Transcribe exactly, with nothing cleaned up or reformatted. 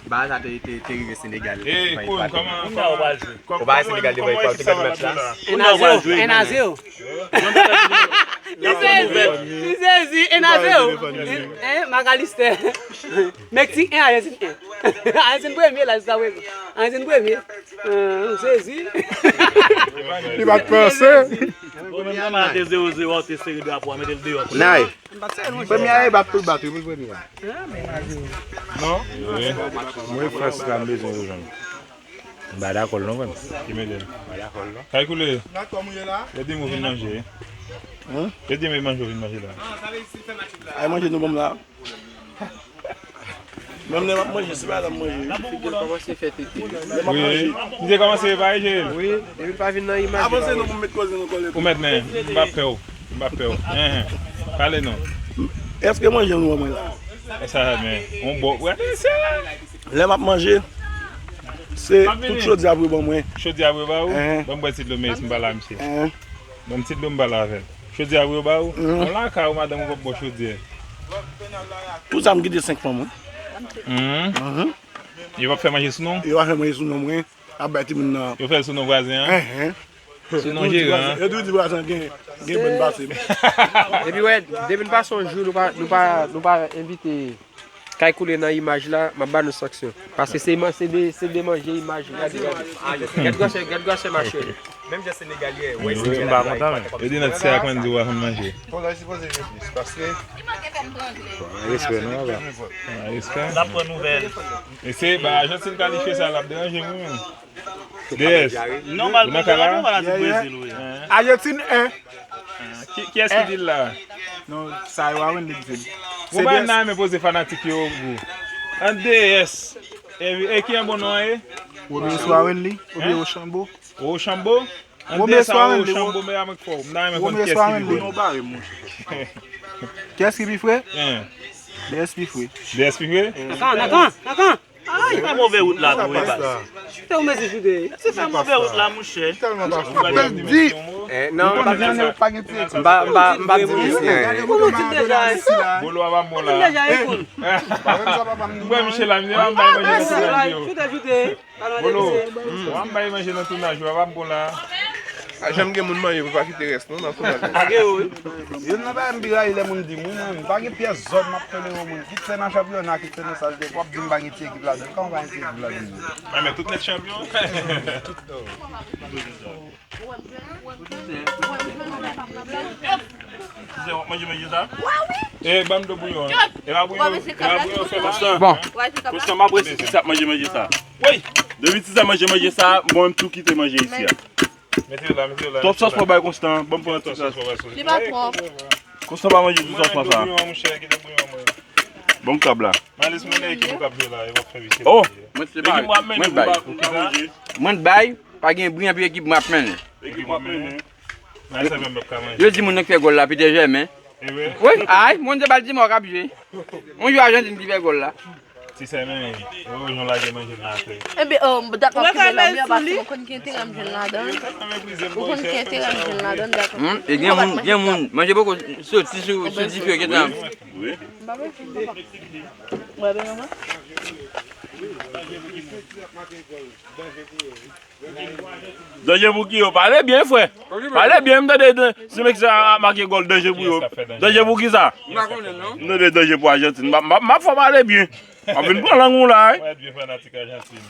Ba sa te, te, te rive Senegal. Hey, cool, kòman, kòman, ou pa Senegal devan ekwa, ou te gade match la? Kounye a w pral jwe. En a zewo. Li sezi, li sezi, en a zewo. Hein, Macalister. Mexique un, Argentine un. Argentine premye la, jiska prezan. Argentine premye. Euh, sezi. Li pa t panse. Premye a te zewo zewo, te sere drapo a, mete l deyò. Nay. Premye a, e bat pou l bat, wi, premye a. Non? Wi. Mwen, Frans la, m bezwen yo jwenn. M pa dakò l non, frè m. Ki mele l? M pa dakò l non. Kay koule. Yo di m ou vin manje. Hein? Yo di m manje ou vin manje la. Ay manje nou ban m la. Menm lè m ap manje, se pa la m manje. Figi l kòmanse fè tete. Lè m ap manje. Wi. M te kòmanse epaye je. Wi, depi l pa vin nan imaj. Avanse non pou m met koze nan kòlè. Ou mèt men, m pa pè w. M pa pè w. Hein, hein. Pale non. Èske manje nou wè mwen la? E sa men, on bò. Gade sa. Lè m ap manje, se tout chodyè ap reban mwen. Chodyè ap reban ou? Hein. Ban m bwè ti dlo, men si m pa la, misye. Hein. Ban m ti dlo m pale avè l. Chodyè a wi yo ba ou? Mhm. Yon lakay ou madanm ou p ap ba w chodyè. Tout sa m kite senk fanm wi. Mhm. Mhm. Yo p ap fè manje sou non? Yo pa fè manje sou non mwen. Ap bay timoun nan. Yo fè l sou non vwazen an? Ehe. Sou non jeran an? Yo toujou di vwazen an gen, gen bon pase m. Epi wè, depi n pase yon jou, nou pa, nou pa, nou pa envite Kay koule nan imaj la, m ap ba nou sanksyon. Paske se, se de, se de manje imaj, gade, gade. Gad gwasè, gad gwasè mache. Menm jan Senegal ye, wè Senegal. M pa kontan men. Yo di nan ti se ak Wendy w a konn manje. Pou lè sipoze vin plis, paske. Respè non, papa. Respè. N ap pran nouvèl. E se ba Ajantin kalifye sa, l ap deranje mwen menm. D S. Nòmal pou Brezil wi. Ajantin en. Ki, kiyès ki di l la? Non, sa yo a Wendy ki di l. Bon, bagay n a renmen poze fanatik yo gou. An D S. E, e ki an bon non an ye? Romeo Swarenly, oubyen Rochambeau? Rochambeau? An D S a Rochambeau, men a mwen k fè w. M ta renmen konn kiyès ki di l. Kiyès ki pi fre? D S pi fre. D S pi fre? Nakan, nakan, nakan! Ay, se fè move wout la tou wi baz. Kite ou mezi Jude. Se fè move wout la monchè. Di. Eh, non, m pa di, m pa, m pa, m pa di mesye anyen. Pou nou di deja. Bolo a pa bon la. Deja e koul. M wè Michel la, m di, a m bay manje nan tounaj yo. Jude, Jude. Bolo, w ap bay manje nan tounaj yo, a pa bon la. A janm gen moun manje pou pa kite rès non nan tounaj. Age yo wi. Youn nan bagay m pi rayi lè moun di m wi, mwen, m pa gen pyès zòn m ap tolere yon moun, kit se nan chanpyona, kit se nan sa l te, w ap di m pa gen ti ekip ladan l. Kòman pa gen ti ekip ladan l? Mwen, men tout nèt chanpyon. Kizè, w ap manje manje sa? E, ban m dlo bouyon an. E pa bouyon, e pa bouyon fè manje. Bon. Konstan, m ap resi ti sa ap manje manje sa. Wi! Depi ti sa manje manje sa, mwen m tou kite manje isi a. Mete yo la, mete yo la. Twòp sòs pa bay Konstan, ban m pran ti sòs. Li pa twòp. Konstan pa manje ti sòs pa sa. Mwen manje bouyon an, monchè, kite bouyon an, mwen. Ban m krab la. Malis, mwen nan ekip ou k ap jwe la, e w ap fè visye. Oh! Mwen bay. Mwen bay. Pa gen bri anpi ekip mwen ap mennen. Ekip mwen ap mennen. Yo di moun nan k fè gòl la, Peter Germain. Wi, ay, moun se bal di mò k ap jwe. Yon jwè Ajantin ki fè gòl la. Ti sè men, yo yon lage manje nan afè. Ebyen, dat m ap kite la, wi, paske mwen konn ki enterè m jwenn ladan l. Ou konn ki enterè m jwenn ladan l, dat. Hmm, e gen moun, gen moun, manje poko soti sou, sou dife, gentan. Wi. Mwen, ben, mwen. Danje pou ki yo? Pale byen, frè. Pale byen, m tande dan-, si Meksik a make gòl, danje pou yo. Danje pou ki sa? M pa konnen, non. M tande danje pou Ajantin. M ap, m ap, m ap fè w pale byen. M ap vin pran lang ou la, wi. Mwen, byen fanatik Ajantin.